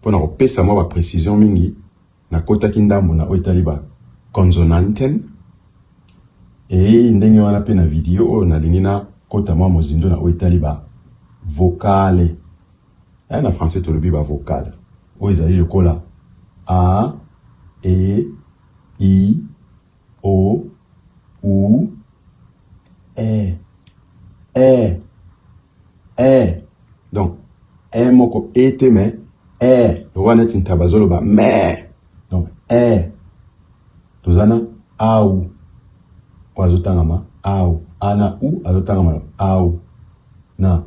Mpo na kopesa mwa ba precision mingi, nakotaki ndambo na oyo etali ba consonanten. Ee, ndenge wana mpe na video oyo nalingi nakota mwa mozindo na oyo etali ba vocale. Eh, na français tolobi ba vocale oyo ezali lokola a, e, i, o, u, e, e, e. Donc e moko e te mais e lokola neti ntaba azoloba me. Donc e toza na au oyo azotangama au, a na u azotangama au na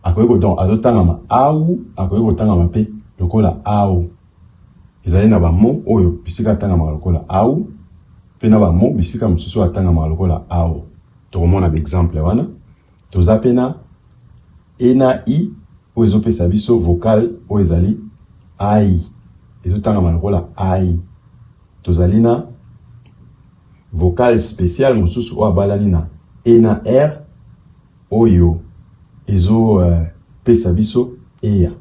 akoki ko donc azotangama au, akoki kotangama mpe lokola au. Ezali na ba mots oyo bisika atangamaka lokola au mpe na ba mots bisika mosusu oyo atangamaka lokola ao. Tokomona ba exemple wana. Toza mpe na e na i oyo ezopesa biso vocale oyo ezali ai, ezotangama lokola ai. Tozali na vocale spéciale mosusu oyo abalani na e na r oyo ezopesa biso eya.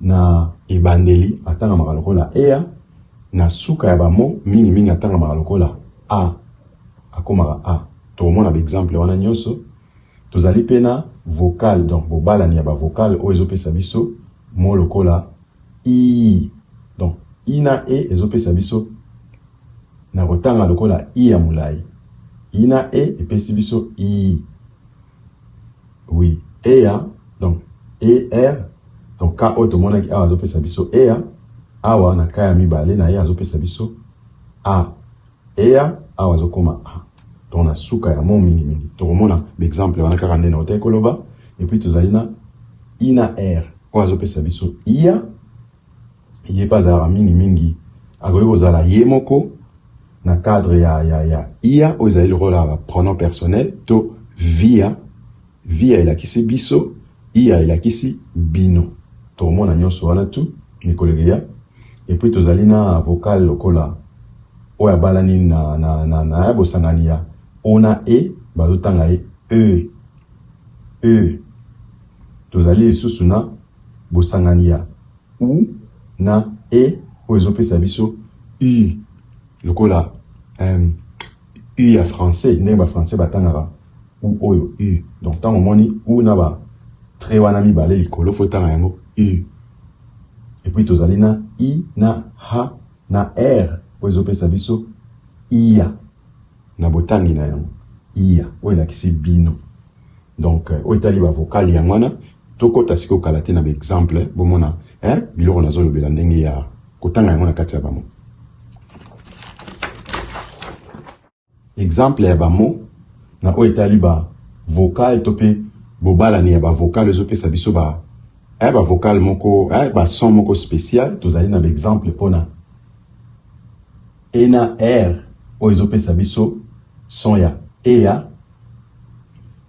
Na ebandeli atangamaka lokola ea, na suka ya ba mots mingi mingi atangamaka lokola a, akomaka a. Tokomona ba exemple wana nionso. Tozali pe na vocale, donc bobalani ya ba vocale oyo ezopesa biso mot lokola ii. Donc i na e ezopesa biso na kotanga lokola i ya molayi. I na e epesi biso ii. Oui, ea, donc er, donc ka oyo tomonaki awa azopesa biso ea, awa na ka ya mibale na ye azopesa biso a, ea awa azokoma a. Donc na suka ya mot mingi mingi tokomona ba exemple wana kaka nde nautaki koloba. Et puis tozali na i na r oyo azopesa biso ia, ye mpe azalaka mingi mingi akoki kozala ye moko na cadre ya, ya, ya ia oyo ezali lokola ba pronom personnel to via. Via elakisi biso, ia elakisi bino. Tokomona nyonso wana tu mikolo ekeya. Et puis tozali na vocal lokola oyo abalani na, na, na, na ya bosangani ya o na e, bazotanga ye e, e. Tozali lisusu na bosangani ya u na e oyo ezopesa biso u lokola um, u ya français, ndenge ba français batangaka u oyo u. Donc ntango omoni u na ba trait wana mibale likolo, fo tanga yango u. Et puis tozali na i na h na r oyo ezopesa biso ia na botangi na yango ia oyo elakisi bino. Donc oyo etali ba vocale yango wana. Tokota sikoyo kala te na ba exemple bomona eh, biloko nazolobela ndenge ya kotanga yango na kati ya ba mots. Exemple ya ba mots na oyo etali ba vocale to pe bobalani ya ba vocale ezopesa biso ba eh, ba vocale moko eh, ba son moko spécial. Tozali na ba exemple mpona e na r oyo ezopesa biso son ya ea.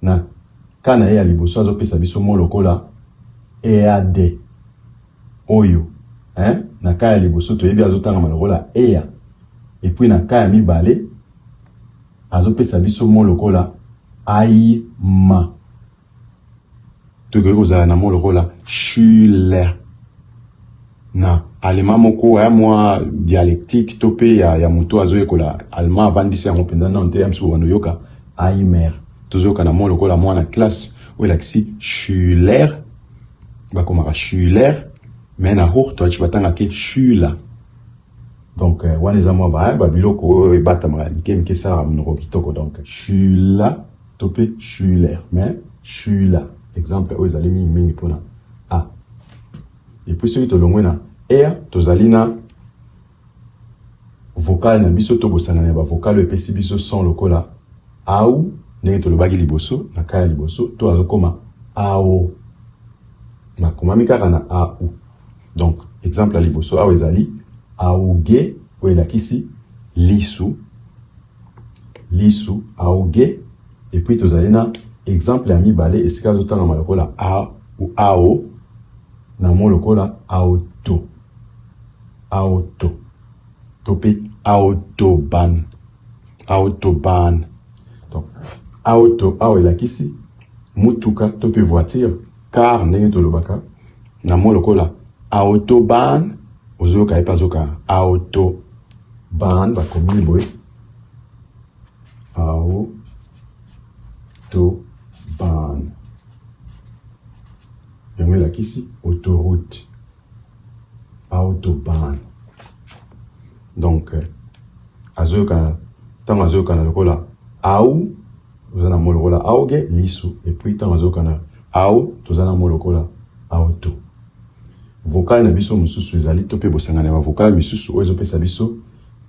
Na ka na ye ya liboso azopesa biso mot lokola ead oyo hein, na ka ya liboso toyebi azotangama lokola ea, et puis na ka ya mibale azopesa biso mot lokola aima. Tokoki kozala na mot lokola Schüler na allemand moko ya mwa dialectique to pe ya, ya moto azoyekola allemand avandisi yango mpenza nano te, ya mosusu bobanda oyoka aimer. Tozoyoka na mot lokola mwana classe oyo elakisi Schüler, bakomaka Schüler mais na Hochdeutsch batangaka Schüler. Donc wana eza mwa ba, ba biloko oyo ebatamaka mike mike esalaka monoko kitoko. Donc Schüler to pe Schüler, mais Schüler exemple oyo ezali mingi mingi mpona a. Et puis soki tolongwe na r, tozali na vocale na biso to bosangani ya ba vocale oyo epesi biso son lokola au, ndenge tolobaki liboso na ka ya liboso, to azokoma ao, makomami kaka na au. Donc exemple ya liboso awa ezali auge oyo elakisi lisu, lisu auge. Et puis tozali na exemple ya mibale esika azotangama lokola a ou ao na mot lokola auto, auto to pe autobahn, autobahn. Donc auto awa elakisi mutuka to pe voiture, car ndenge tolobaka na mot lokola Autobahn, ozoyoka ye mpe azoka Autobahn, bakomi boye Autobahn, yango elakisi autoroute, Autobahn. Donc azoyoka ntango azoyokana lokola au, toza na mo lokola auge, lisu, et puis ntango azoyokana au, toza na mo lokola auto. Vocal na biso mosusu ezali to mpe bosangani ya bavocal misusu oyo ezopesa biso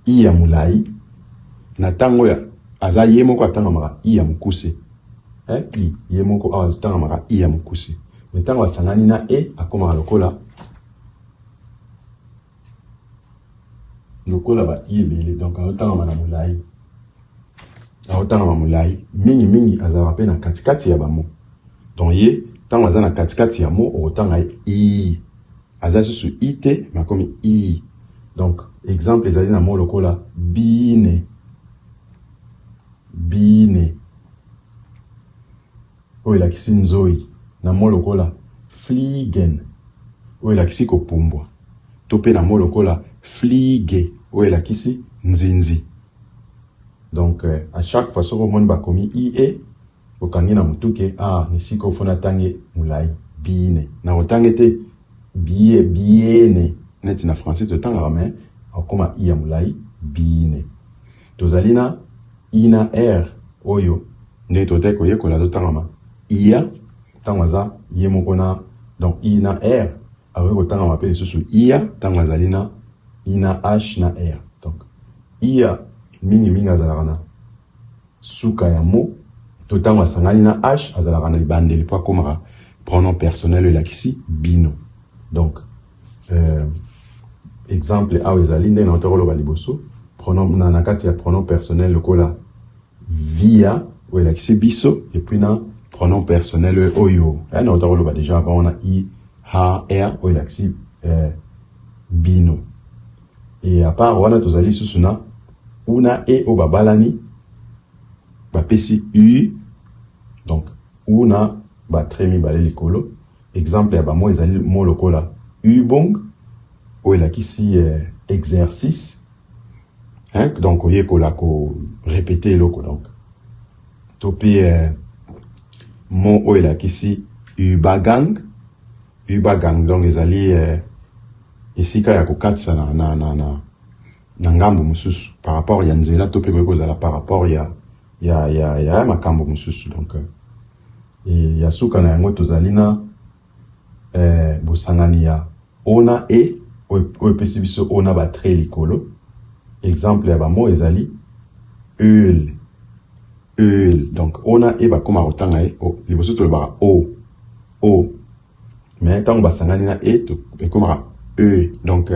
i ya molai na ntango oyo aza ye moko atangamaka i ya mokuse. I ye moko awa atangamaka i ya mokuse, me ntango asangani na e akomaka lokola ba i ebele, donc azotangama na molai, azotangama molai mingimingi, azalaka mpe na katikati ya bamo. Donc ye ntango aza na katikati ya mo, okotanga ye i, aza lisusu i te, me akomi i. Donc exemple ezali na mo lokola bine, bine oyo elakisi nzoi, na mo lokola fliegen oyo elakisi kopumbwa, to mpe na mo lokola fliege oyo elakisi nzinzi. Donc à chaque fois soki omoni bakomi ie, okangi na motuke ah, na esika ofo natange molai bine, na kotange te bie, biene neti na français totangaka, me akoma i ya molai bine. Tozali na i na r oyo ndenge totaki koyekola, azotangama ia ntango aza ye moko na, donc i na r akoki kotangama mpe lisusu ia ntango azali na i na h na r. Donc ia mingimingi azalaka na suka ya mo, to ntango asangani na h azalaka na ebandeli mpo akomaka pronom personnel oyo elakisi bino. Donc exemple awa ezali ndenge nauta koloba liboso, pronom na kati ya pronom personnel lokola via oyo elakisi biso, et puis na pronom personnel oyo nauta koloba déjà avant wana i h r oyo elakisi bino. Et à part wana tozali lisusu na u na e oyo babalani bapesi u, donc u na batrait mibale likolo. Exemple ya bamo ezali mo lokola Übung oyo elakisi exercice, hein, donc oyekola ko répéter eloko. Donc to mpe mo oyo elakisi Übergang, Übergang donc ezali esika ya kokatisa na ngambo mosusu par rapport ya nzela, to mpe koki kozala par rapport ya makambo mosusu. Donc ya suka na yango tozali na bosangani ya o na e oyo epesi biso o na batrait likolo. Exemple ya bamo ezali Öl, Öl. Donc o na e bakóma kotanga ye liboso tolobaka o o, mais ntango basangani na e ekomaka e. Donc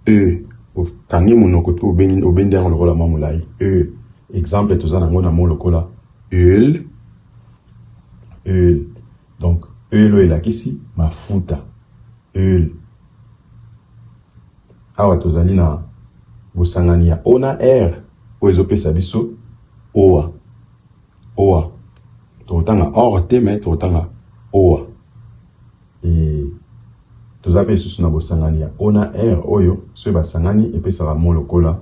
e okangi monoko mpe obendi yango lokola mwa molai e. Exemple toza nango na mo lokola Öl, Öl. Donc Öl oyo elakisi mafuta, Öl. Awa tozali na bosangani ya o na r oyo ezopesa biso oa, oa. Tokotanga or te, me tokotanga oa. E toza mpe lisusu na bosangani ya o na r oyo soki basangani epesaka mo lokola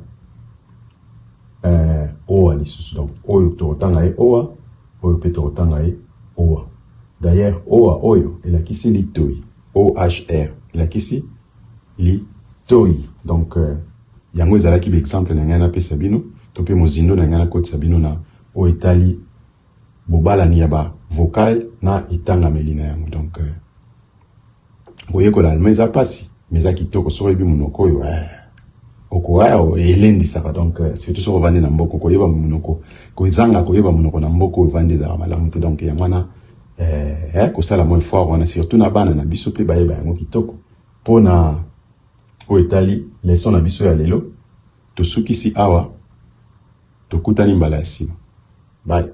oa lisusu. Donc oyo tokotanga ye oa, oyo mpe tokotanga ye oa. D'ailleurs oa oyo elakisi litoi, ohr elakisi litoi. Donc yango ezalaki baexemple na ngai napesa bino, to mpe mozindo na ngai nakotisa bino na oyo etali bobalani ya bavocal na etangameli na yango. Donc koyekola allemand eza mpasi, mais eza kitoko soki oyebi monoko oyo okoya elendisaka. Donc surtout soki ovandi na mboka, koyeba monoko, kozanga koyeba monoko na mboka oyo ovandi ezalaka malamu te. Donc yango wana kosala mwa effort wana, surtout na bana na biso mpe bayeba yango kitoko. Mpona oyo etali leçon na biso ya lelo, tosukisi awa, tokutani mbala ya nsima. Bye.